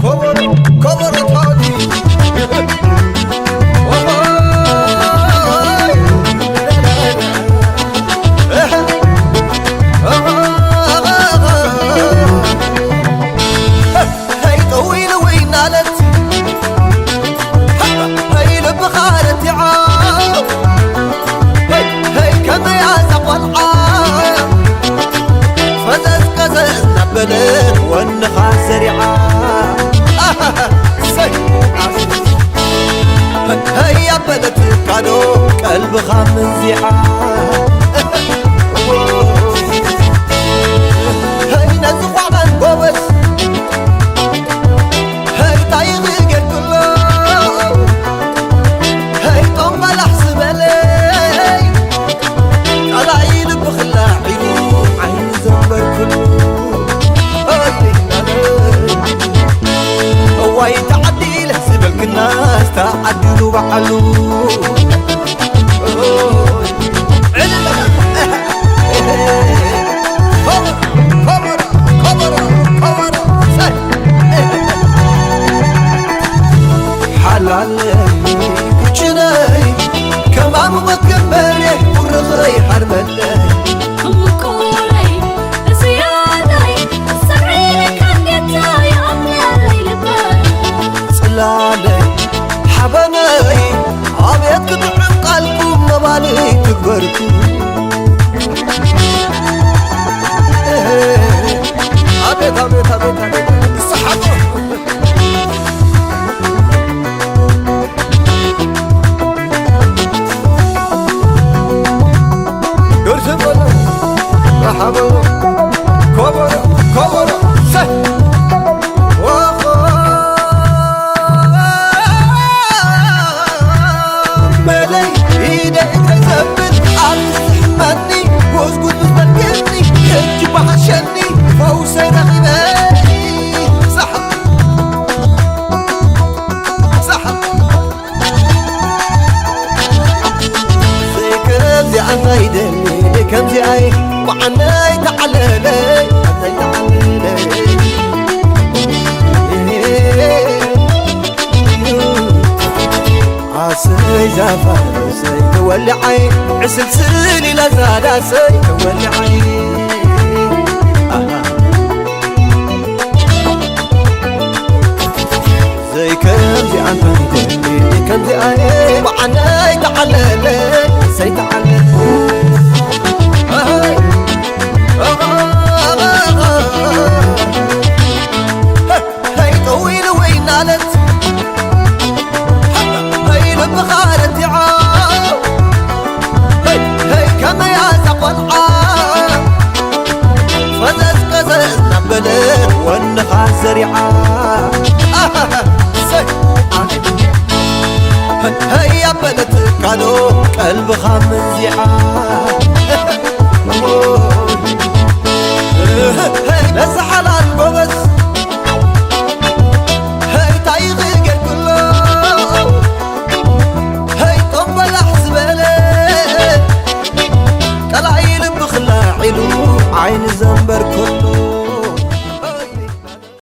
ከበሮ፣ ከበሮ ታወቲ። ሄይ ጠው ኢሉ ወይ እናለት፣ ሄይ ልብኻ ረቲዓ፣ ሄይ፣ ሄይ ከመይ ኣዛ ቆልዓ፣ ፈዘዝ ቀዘዝ እናበለት ወንኻ ዘሪዓ። ኣሃ፣ ሰይ፣ ኣፍ፣ ሄይ ኣበለትካ ዶ ቀልብኻ መንዚዓ። ሄይ ነዚ ኳዕባን ጎበዝ፣ ሄይ ታይ ክገብሎ፣ ሄይ ጦም በላሕ ዝበለይ፣ ቃላይ ልቢ ክላዕ ኢሉ ዓይኑ ዘንበርኩሉ። ሄይ፣ እዋይ ተዓዲለ ዝበልክናስ ተዓዲሉ በዓሉ። ሓላለይ ክችነይ ከማሙ መከበሬ ቁርኸይ ሓርመለይ። እምኮረይ፣ እዝያዳይ፣ ሰብዒ ካንዴታይ፣ ኣምለለይ ልበይ። ጽላለይ፣ ሓበነይ፣ ኣቤት ክጥዕም ቃልኩም መባልይ ትግበርኩ። ኣቤት፣ ኣቤት፣ ኣቤት፣ ኣቤት፣ ንስሓቦ። ደርሰ በሎ፣ ረሓ በሎ፣ ከበሮ፣ ከበሮ፣ ሰ-፣ ወኾ-፣ መለይ ኢደ እግረ ዘብል ኣብ ዝስሕመኒ፣ ጎዝጉዝ ምስ በልክኒ፣ ሕጂ በሓሸኒ፣ ፈውሰይ ረኺበ። ሳሕ፣ ሳሕ። ዘይከምዚኣ እንታይ ደሊ፣ ከምዚኣ እዩ መዓነይ ተዓለለይ፣ ዓነይ ተዓለለይ። ኣሰይ ዛፋ፣ ኣሰይ ተወሊዓይ፣ ዕስልስል ኢላ ዛዳ፣ ኣሰይ ተወሊዓይ። ኣሃ። ዘይከምዚኣ እንታይ ደሊ፣ ከምዚኣ እየ ብዓነይ ተዓለለ፣ ዘይተዓለለ። ኣሃይ። ሄይ፣ ጠው ኢሉ ወይ እናለት፣ ሄይ፣ ልብኻ ረቲዖ። ሄይ፣ ሄይ፣ ከመይ ኣዛ ቆልዓ፣ ፈዘዝ ቀዘዝ እናበለት ወንኻ ዘሪዓ። ኣሃ፣ ሰይ፣ ኣቤት። ሄይ፣ ኣበለትካ ዶ ቀልብኻ መንዚዓ።